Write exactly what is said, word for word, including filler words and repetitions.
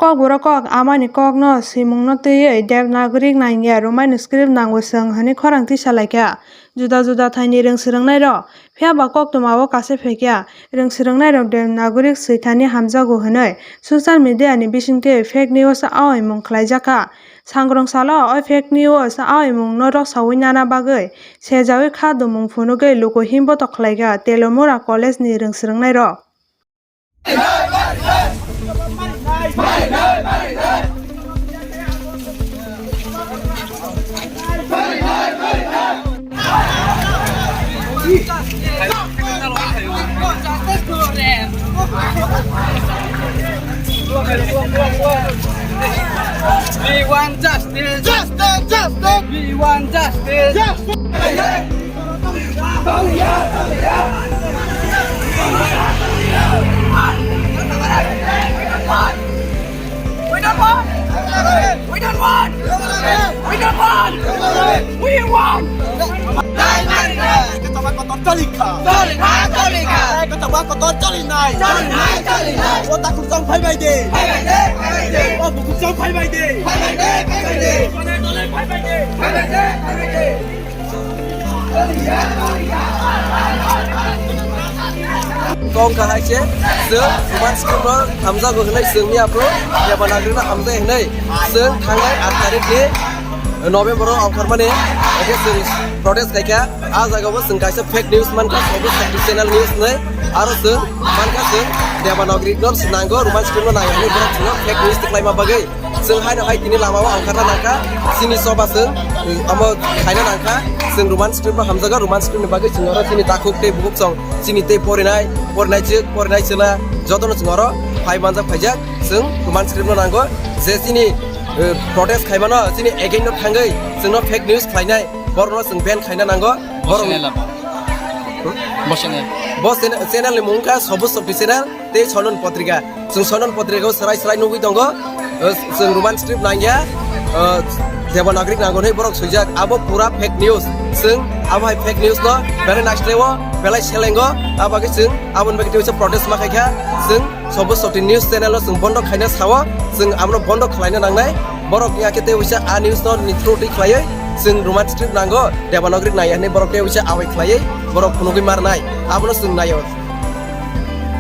Kokborok kok amani kokno swimungno twiwi Devanagari nangya Roman script nango chwng hwnwi khorang tisa laikha juda juda thaini rwng swrwngnairok. Phiya ba koktwmao kase phaikha rwng swrwngnairok Devanagari swithani hamjago hwnwi social media ni bisingtwi fake news aoimung khlaijakha. Sangrong salo o fake news aoimung no rok sawi nana bagwi sejawi kha dumung phunugwi luku himbotok khlaikha Telomura college ni rwng swrwngnairok. We want justice. Justice, justice. We want justice. Justice. We don't want. We don't want. We don't want. We want. Kotor cholikha. Cholikha, cholikha. Kotor cholinai. Cholinai, cholinai. O takhuk chong phaibai de. Phaibai de, phaibai de. O bukhuk chong phaibai de. Phaibai de, phaibai de. Dole dole phaibai de. Phaibai de, phaibai de. Kong kahai se, chwng Roman script no hamjago hwnwi chwng miya phuru Devanagari no hamjai hwnwi chwng thangnai aat tarikh ni November o ongkhormani, hwnkhe chwng protest khaikha. A jagao chwng kaisa fake news mankha, Sobo Shakti channel news hwnwi. Aro chwng mankha chwng Devanagari no nango, Roman script no nangya hwnwi borok chwngno fake news tikhlaima bagwi. Chwng haino hai tini lamao ongkharna nangkha, chini choba chwng, omo khaina nangkha, chwng Roman script no hamjago, Roman script ni bagwi chwng oro chini takhuk tei bukhuk chwng chini tei porinai, porinai chwk, porinai chwla jotono chwng oro phai manjak phaijak, chwng Roman script no nango, je chini, eh, protest khaimano chini against no thangwi chwngno fake news khlainai, borokno chwng ban khaina nango, borok Bo channel. Bo channel, channel ni mung kha Sobo Shakti channel. Tei Sonon Potrika. Chwng Sonon Potrika o swrai swrai nugwi tongo. O, chwng Roman script nangya. O, Devanagari nango hinwi borok swijak. Abo pura fake news. Chwng abo hai fake news no belai naisle o, belai selengo. Abagwi chwng aboni bagwi tei protest ma khaikha. Chwng Sobo Shakti news channel o chwng bondo khaina sao. Chwng abono bondo khlaina nangnai. Borok ya khe tei uisa a news no ni through twi khlaiwi. Chwng Roman script nango. Devanagari nangya hinwi borok tei uisa awai khlaiwi. Borok phunugwi marnai. Abono chwng naio.